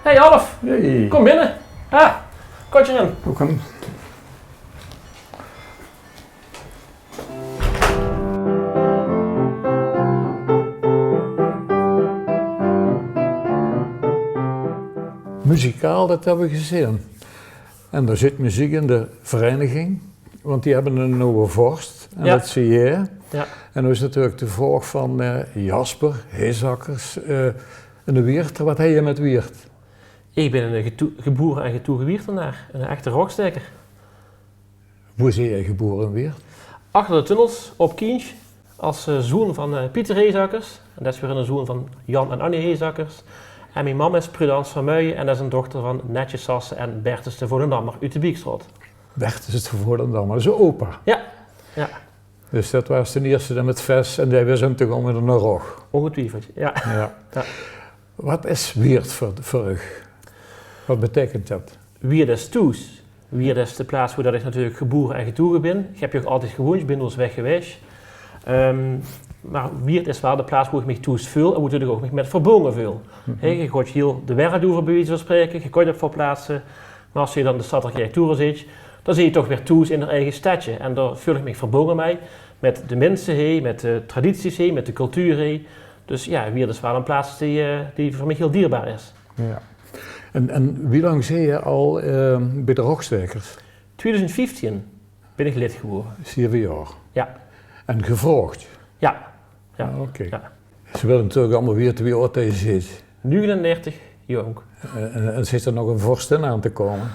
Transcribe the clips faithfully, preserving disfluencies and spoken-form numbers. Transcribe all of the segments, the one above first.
Hey Alf, hey, kom binne. Ha, kóntj d'rin. Welkom. Muzikaal, det höbbe we gezeen. En d'r zit meziek in de vereiniging, want die höbbe eine nuuje vors, en det is J. Ja. En noe is natuurlik de vraog van, eh, Jasper Heesakkers, eh, eine Wieërter, waat höbs se mit Wieërt? Ich bin eine getoe-, geboere en getoege Wieërtenaer, eine echte Rogstaeker. Wo zeet geer gebaore, in Wieërt? Achter de tunnels op Kienj, es, eh, zoon van, eh, Pieter Heesakkers. En det is weer eine zoon van Jan en Annie Heesakkers. En mien mam is Prudence van Muijen en det is ein dochter van Netje Sassen en Bertus de Volendammer oet de Biekstraot. Bertus de Volendammer, det is opa. Ja, ja. Dus det waas d'n ieërste dae mit vès en dae wis óm te gaon mit eine rog. Óngetwiefeld, ja. Ja. Ja. Waat is Wieërt veur, veur uch? Waat beteikent det? Wieërt is thoes. Wieërt is de plaats wo det ich natuurlik gebaore en getoege bin. Ich höb hie ouch altied gewoeënd, bin noeëts weg gewaes. Ehm, mer Wieërt is waal de plaats wo ich mich thoes veul en wo ich ouch mich mit verbónje veul. Hè, geer gaotj hieël de wereld euver, bie wieze van spraeke, geer kóntj op väöl plaatse. Mer es geer dan de stad d'r geliek door zeetj, dan zeetj geer toch weer thoes in dien eige stedje. En dao veul ich mich verbónje mei, mit de minse hie, mit de tradities hie, mit de cultuur hie. Dus ja, Wieërt is waal ein plaats die, eh, die veur mich hieël dierbaar is. Ja. En, en wie lang zeet geer al, eh, bie de Rogstaekers? Twiedoezend vieftieën bin ich lid gewaore. Zeve jaor. Ja. En gevraogd? Ja. Ja. Ah, oké. Ja. Ze wille natuurlik allemaol weite wie aod det geer zeet. Nuuegenendertig jaor. En, en, en zit d'r nog ein vorstin aan te kómme?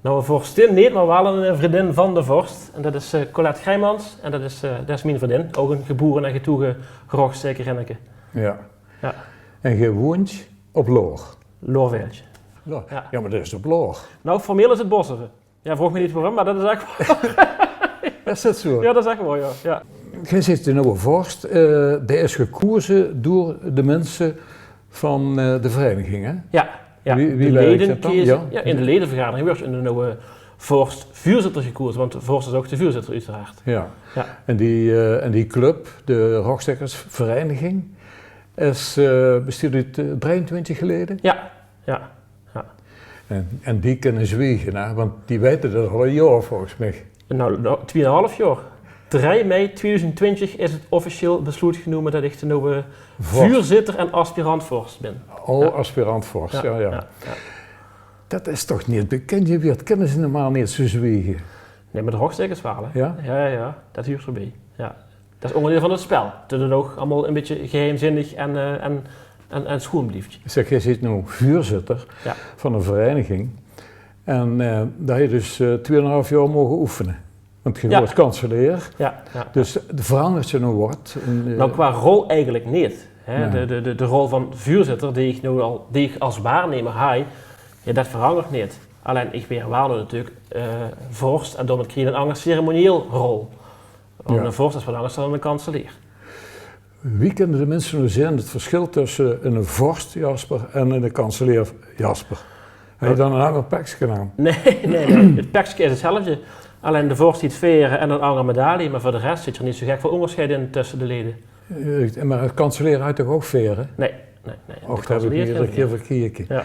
Nou, ein vorstin neet, mer waal ein, eh, vriendin van de vors. En det is, eh, Colette Grijmans. En det is, eh, det is mien vriendin. Ouch ein gebaore en getoege Rogstaekerinneke. Ja. Ja. En geer woeëntj op Loor? Loorveldje. Loor. Ja. Ja, mer det is op Loor. Nou, formeel is het Boshoeve. Ja, vraog mich neet waorum, mer det is ech waor. Is det zoeë? Ja, det is ech waor, ja. Ja. Geer zeet de nuuje vors, eh, dae is gekoze door de minse van, eh, de vereiniging, hè? Ja, ja. Wie, wie werk det dan? De lede keze, ja, in de ledevergadering wuuertj eine nuuje vors-vuurzitter gekoze, want de vors is ouch de vuurzitter, oeteraard. Ja. Ja. En die, eh, en die club, de Rogstaekersvereiniging, is, eh, besteit oet, eh, drieëntwintig lede? Ja, ja. Ja. En, en die kinne zwiege, hè? Want die weite det al ein jaor, volges mich. Nou, no, twieënhalf jaor. Drie mei twiedoezend twintig is het officieel besloot genómme det ich de nuuje vuurzitter en aspirant-vors bin. Oh, aspirant-vors, ja, ja. Det is toch neet bekindj, in Wieërt kinne ze normaal neet zoeë zwiege. Nee, mer de Rogstaekers waal, hè? Ja? Ja, ja, ja. Det huuertj d'rbie. Ja. Det is óngerdeil van het spel. Det het ouch allemaol ein bietje geheimzinnig en, eh, en, en, en sjoeën blieftj. Zèk, geer zeet noe vuurzitter van ein vereiniging. En, eh, det höbs se dus, eh, twieënhalf jaor moge oefene. Want geer waas kanseleer. Ja, ja. Dus verangertj d'r noe waat? Nou, qua rol eigelik neet. Hè? Nee. De, de, de, de rol van vuurzitter, die ich noe al, die ich es waarnemer haaj, ja, det verangertj neet. Allein, ich waer waal natuurlik, eh, vors en daomit krieg ich ein anger ceremonieel rol. Want ein vors is waat angers dan ein kanseleer. Wie kinne de minse noe zeen het versjil tösse eine vors Jasper en eine kanseleer Jasper? Höbs se dan ein anger pekske aan? Nee, nee, nee. Het pekske is hetzelfde. Allein de vors haet vaere en ein anger medaille, mer veur de res zit d'r neet zoeë gek väöl óngersjeid in tösse de lede. Eh, mer de kanseleer haet toch ouch vaere? Nee, nee, nee. Och, det höb ich mich eder kier verkeke. Ja.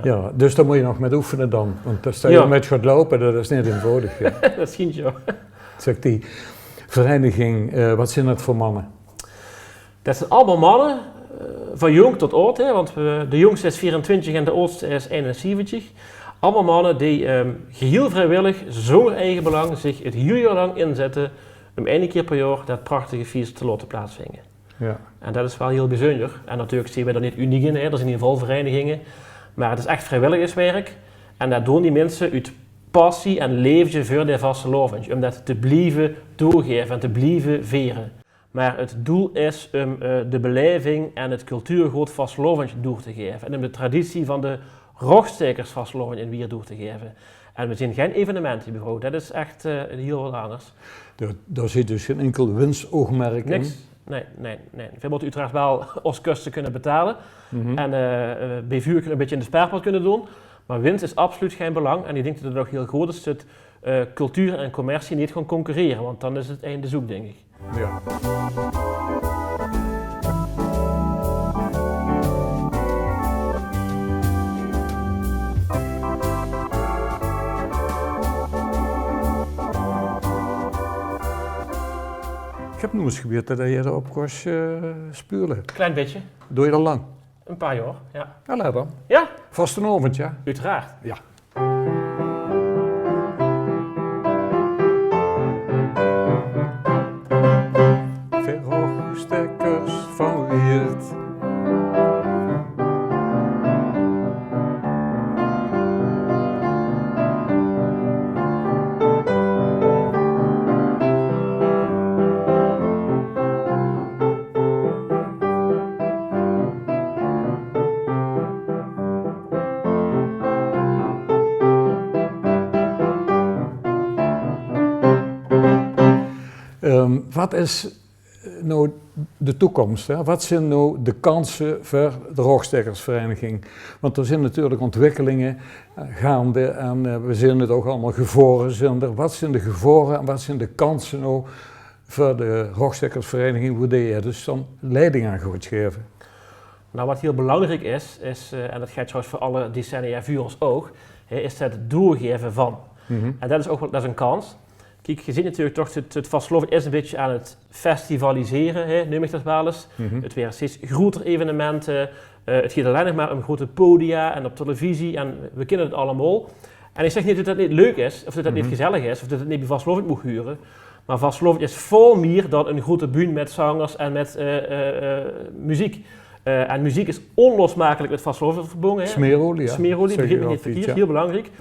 Ja, dus dao mós se nog mit oefene dan. Want det steit mit gaon loupe, det is neet einvoudig, ja. Det sjientj, ja. Zèk, die vereiniging, eh, waat zeen det veur manne? Det zeen allemaol manne, eh, van jónk tot aod, hè, want we, de jóngste is vierentwintig en de aodste is einenzeventig. Allemaol manne die, ehm, gehieël vriewillig, zónger eige belang, zich het hieël jaor lang inzètte óm eine kier per jaor det prachtige fieës te laote plaatsvinje. Ja. En det is waal hieël bezunjer. En natuurlik zeen we d'r neet uniek in, hè. D'r zeen hieël väöl vereiniginge. Mer het is ech vriewilligerswerk. En det doon die minse oet passie en leefde veur de vastelaovendj. Óm det te blieve doorgaeve en te blieve vaere. Mer het doel is óm, eh, de belaeving en het cultuurgood vastelaovendj door te gaeve. En óm de traditie van de Rogstaekers vastelaovendj in Wieërt door te gaeve. En we zeen gein evenementebureau. Det is ech, eh, hieël waat angers. Dao, dao zit dus gein inkel winstoogmerk in? Niks. Nee, nee, nee. Veer mótte oeteraard waal ós köste kinne betale. En, eh, eh, bie vuurkeur ein bietje in de spaarpot kinne doon. Mer winst is absoluut gein belang. En ich dink det het ouch hieël good is det, eh, cultuur en commercie neet gaon concurrere. Want dan is het einde zeuk, dink ich. Ja. Ich höb noe ins gewete det se d'r op kós, eh, speule. Klein bietje. Doot se det al lang? Ein paar jaor, ja. Jao, laot dan. Ja? Vastelaovend, ja? Oeteraard. Ja. Veer Rogstaekers van Wieërt. Ehm, wat is, eh, noe de toekoms, hè? Wat zeen noe de kanse veur de Rogstaekersvereniging? Want d'r zeen natuurlik ontwikkelinge, eh, gaonde en, eh, we zeen 't ouch allemaol, gevore zeen d'r. Wat zeen de gevore en wat zeen de kanse noe veur de Rogstaekersvereniging, wo det se dus dan leiding aan geis gaeve? Nou, wat hiel belangriek is, is, eh, en det geit trouwens veur alle decennia veur ós ouch, hè, is 't doorgaeve van. En det is ouch waal, det is ein kans. Kiek, ge zeet natuurlik toch, 't, 't vastelaovend is ein bietje aan 't festivalisere, hè, neum ich det waal ins. 't Waere steeds groeter evenemente, eh, 't geit allein nog mer óm groete podia en op televisie en we kinne 't allemaol. En ich zègk neet det det neet leuk is, of det det neet gezellig is, of det 't neet bie vastelaovend mót hure. Mer vastelaovend is väöl mieër dan ein groete bühne mit zangers en mit, eh, eh, eh, meziek. Eh, en meziek is ónlosmakelik mit vastelaovend verbónje, hè. Smeerolie, ja. Smeerolie, begriep mich neet verkieërd, hiel belangriek.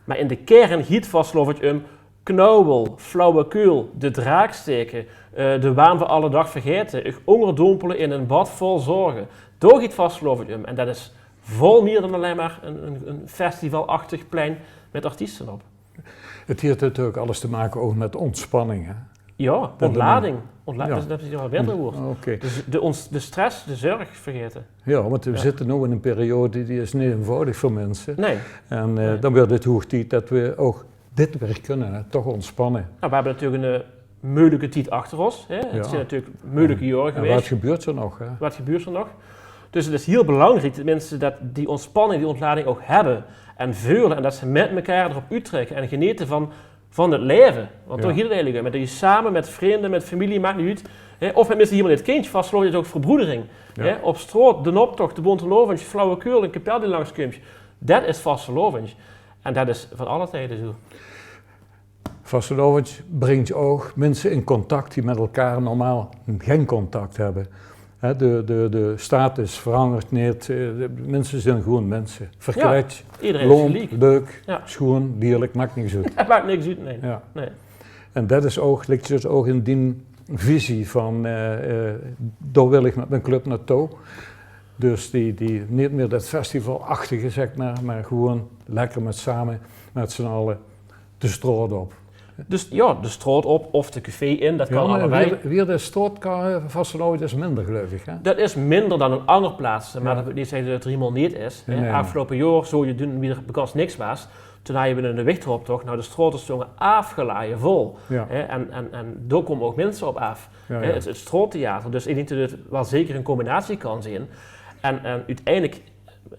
Mer in de kern geit vastelaovend óm knauwel, flauwekul, de draak staeke, eh, de waan van alledaag vergaete, uch óngerdompele in ein bad vol zörge. Dao geit vastelaovend óm. En det is väöl mieër dan allein mer ein, ein, ein festivalachtig plein mit artieste op. 't Haet natuurlik alles te make ouch mit ontspanning, hè? Ja, ontlading. Ontla-, det is, det is waal ein baeter waord. Oké. Dus de, de stress, de zörg vergaete. Ja, want we zitte noe in ein periode die is neet einvoudig veur minse. Nae. En, eh, dan wuuert 't hoeg tied det we ouch dit weer kinne, hè, toch ontspanne. Nou, we höbbe natuurlik ein, eh, meujelike tied achter ós, hè. 't Zeen natuurlik meujelike jaore gewaes. En wat gebeurt d'r nog, hè? Wat gebeurt d'r nog? Dus 't is hiel belangriek det minse det, die ontspanning, die ontlading ouch höbbe en veule en det ze mit mekaar d'rop oettrèkke en genete van, van 't laeve. Want dao geit 't eigelik óm. Det se same mit vrunj, mit femilie, maak neet oet, hè, of mit minse die se hielemaol neet kins, vastelaovend is ouch verbroedering. Hè, op straot, d'n optoch, de bónte aovendj, flauwekul, ein kapel die langs kumtj. Det is vastelaovendj. En det is van alle tieje zoe. Vastelaovendj bringtj ouch minse in contact die mit elkaar normaal gein contact höbbe. Hè, de, de, de status verangert neet. Eh, de minse zeen gewoeën minse. Verkleidj, lómp, leuk, sjoeën, dierlik, maak niks oet. 't Maak niks oet, nae. En det is ouch, ligtj dus ouch in die visie van, eh, eh, dao wil ich mit mien club naotoe. Dus die, die, neet mieër det festivalachtige, zègk mer, mer gewoeën lekker mit same, mit zien alle de straot op. Dus ja, de straot op of de café in, det kan allebei. Wieër de straot, eh, vastelaovendj is minder, geluif ich, hè? Det is minder dan in anger plaatse, mer det wil neet zègke det 't hielemaol neet is, hè. Aafgeloupe jaor, zoe, doe wie d'r bekans niks waas, toen hawwe we in de Wichterop toch, nou, de straote stónge aafgelaje vol. Hè, en, en, en dao kómme ouch minse op aaf. Hè, 't, 't straottheater. Dus ich dink det 't waal zeker ein combinatie kan zeen. En, en oeteindelik,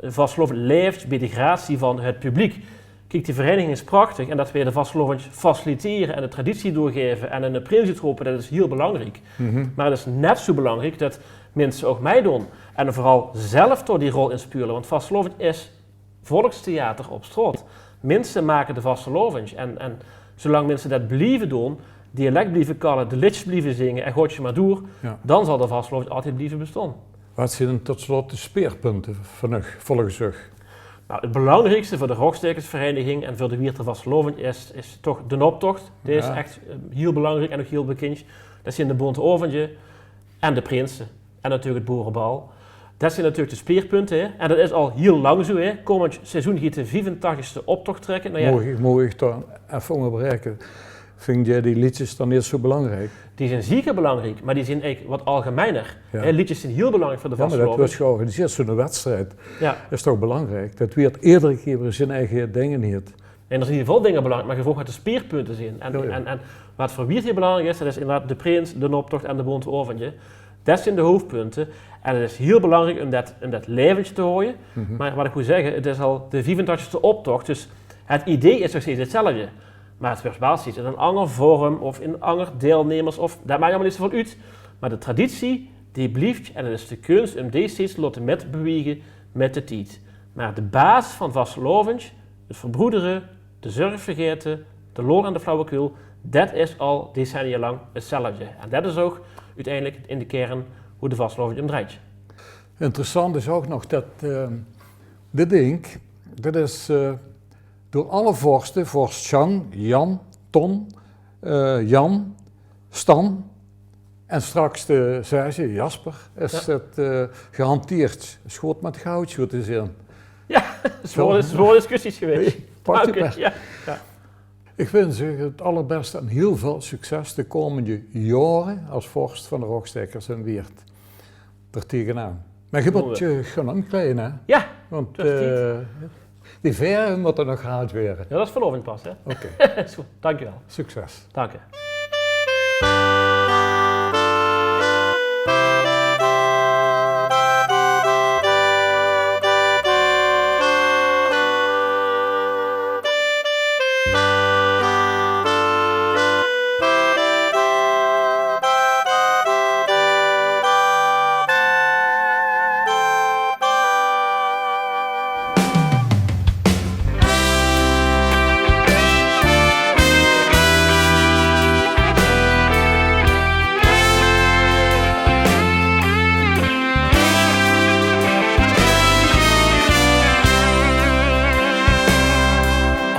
vastelaovendj laeftj bie de gratie van 't publiek. Kiek, die vereiniging is prachtig en det we de vastelaovendj facilitere en de traditie doorgaeve en ein prins oetrope, det is hiel belangriek. Mer 't is net zoe belangriek det minse ouch mitdoon en veural zelf dao die rol in speule, want vastelaovendj is volkstheater op straot. Minse make de vastelaovendj. En, en zoelang minse det blieve doon, dialek blieve kalle, de leedjes blieve zinge en gaot ze mer door, dan zal de vastelaovendj altied blieve bestoon. Wat zeen tot slot de speerpunte van uch, volges uch? Nou, 't belangriekste veur de Rogstaekersvereniging en veur de Wieërter vastelaovendj is, is toch d'n optoch. Dae is ech, eh, hiel belangriek en ouch hiel bekindj. Det zeen de bónte aovendje en de prinse. En natuurlik 't boerebal. Det zeen natuurlik de speerpunte, hè. En det is al hiel lang zoe, hè. Kómmendj seizoen geit de viefentachtigste optoch trèkke. Nou ja. Maag ich, maag ich dao effe óngerbraeke? Vinjs doe die leedjes dan neet zoe belangriek? Die zeen zeker belangriek, mer die zeen eigelik get algemeiner. Hè, leedjes zeen hiel belangriek veur de vastelaovendj. Ja, mer det wuuert georganiseerd, zoe'n wedstrijd. Ja. Is toch belangriek? Det wuuert eder kieër weer zien eige dinger neet. En d'r zeen hiel väöl dinger belangriek, mer ge vroog wat de speerpunte zeen. En, en, en wat veur Wieërt hiel belangriek is, det is inderdaad de prins, d'n optoch en de bónte aovendje. Det zeen de hoofdpunte. En 't is hiel belangriek óm det, óm det laevendj te haoje. Mer wat ich wou zègke, 't is al de viefentachtigste optoch, dus 't idee is nog steeds 'tzelfde. Mer 't wuuert waal steeds in 'n anger vorm of in anger deilnummers, of, det maak allemaol neet zoväöl oet. Mer de traditie, die blief, en 't is de kuns um dees steeds te laote mitbewaege mit de tied. Mer de basis van vastelaovend, 't verbroedere, de zörg vergaete, de lol en de flauwekul, det is al decennialang 'tzelfde. En det is ouch oeteindelik in de kern wo de vastelaovend um drejt. Interessant is ouch nog det, eh, dit dink, det is, eh, door alle vorste, vorst Sjang, Jan, Ton, eh, Jan, Stan en straks de zesde, Jasper, is 't, eh, gehanteerd. Is good mit goud, zo te zeen. Jao, zware, zware discussies gewaes. Pak 't mer. Jao, jao. Ich wins uch 't allerbèste en hiel väöl succes de kómmende jaore es vorst van de Rogstaekers in Wieërt. D'r tegenaan. Mer geer mót uch gaon aankleie, hè? Jao, want, eh, die vaere mótte nog gehaold waere. Jao, det is vanaovend pas, hè? Oké. Is good, dank uch waal. Succes. Dank uch.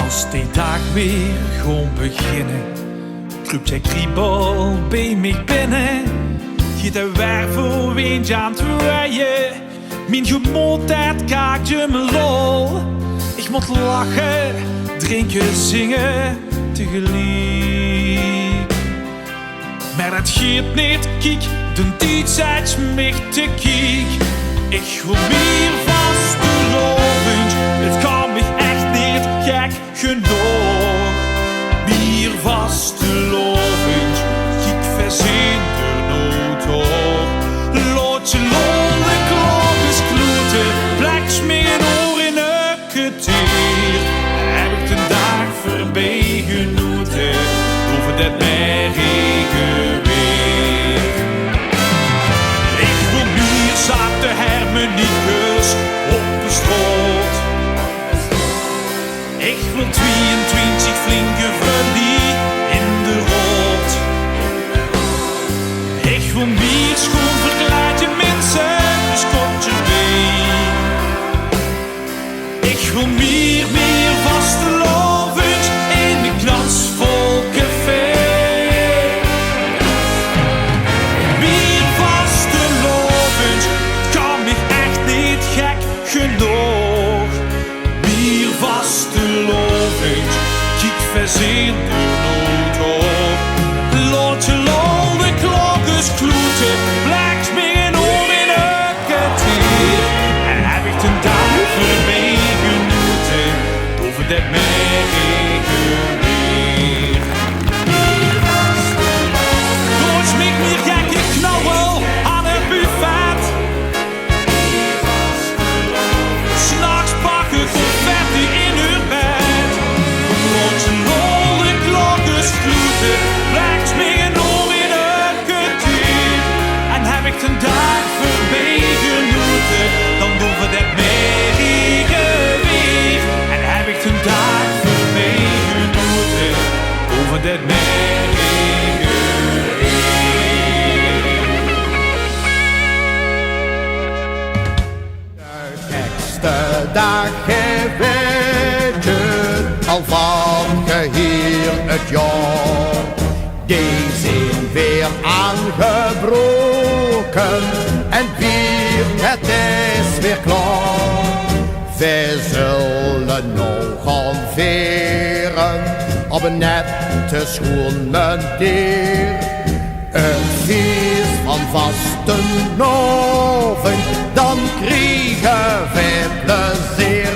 Es de daag weer gaon beginne, kruup de kriebel bie mich binne. Geit de wervelwind aan 't waeie, mien gemood det kaakt um lol. Ich mót lache, drinke, zinge tegeliek. Mer det geit neet, kiek, den tied zèt mich te kiek. Ich wil mier vastelaovend, 't kan mich ech neet gek genóg. Mier vastelaovend, kiek, veer zeen d'r noe toch. Laot de lol, de klok is kloete, bleks mich 'n oor in 't kwartier. Höb ich den daag veurbie genote, hoof 't neet mier regeweer. Ich wil mier zate hermeniekes op de straot. Ich wil twieëntwintig flinke vrunj in de raod. Ich wil mier sjoon verklaarde minse, dus kómp d'r bie. Ich wil mier, mier vastelaovend in de Knatsvol café. Mier vastelaovend, 't kan mich ech neet gek genóg. Mier vastelaovend, kiek, veer zeen d'r noe toch. Laot de lol, de klok is kloete, bleks mich 'n oor in 't kwartier. En höb ich den daag veurbie genote, hoof 't neet mier regeweer. Doot mich mier gek, ich knauwel aan 't buffet. 's Nachs pakke confetti in häör bed. Laot de lol, de klok is kloete, bleks mich 'n oor in 't kwartier. En höb ich den daag veurbie genote, dan hoof 't neet mier regeweer. En höb ich den daag veurbie genote, hoof 't neet mier regeweer. De gekste daag, geer wèt 't, al van geheel 't jaor. Die zeen weer aangebroke en weer, 't is weer klaor. Veer zulle noe gaon vere op 'n nette, sjoon meneer. 't Fees van vastelaovend, dan kriege veer plezeer.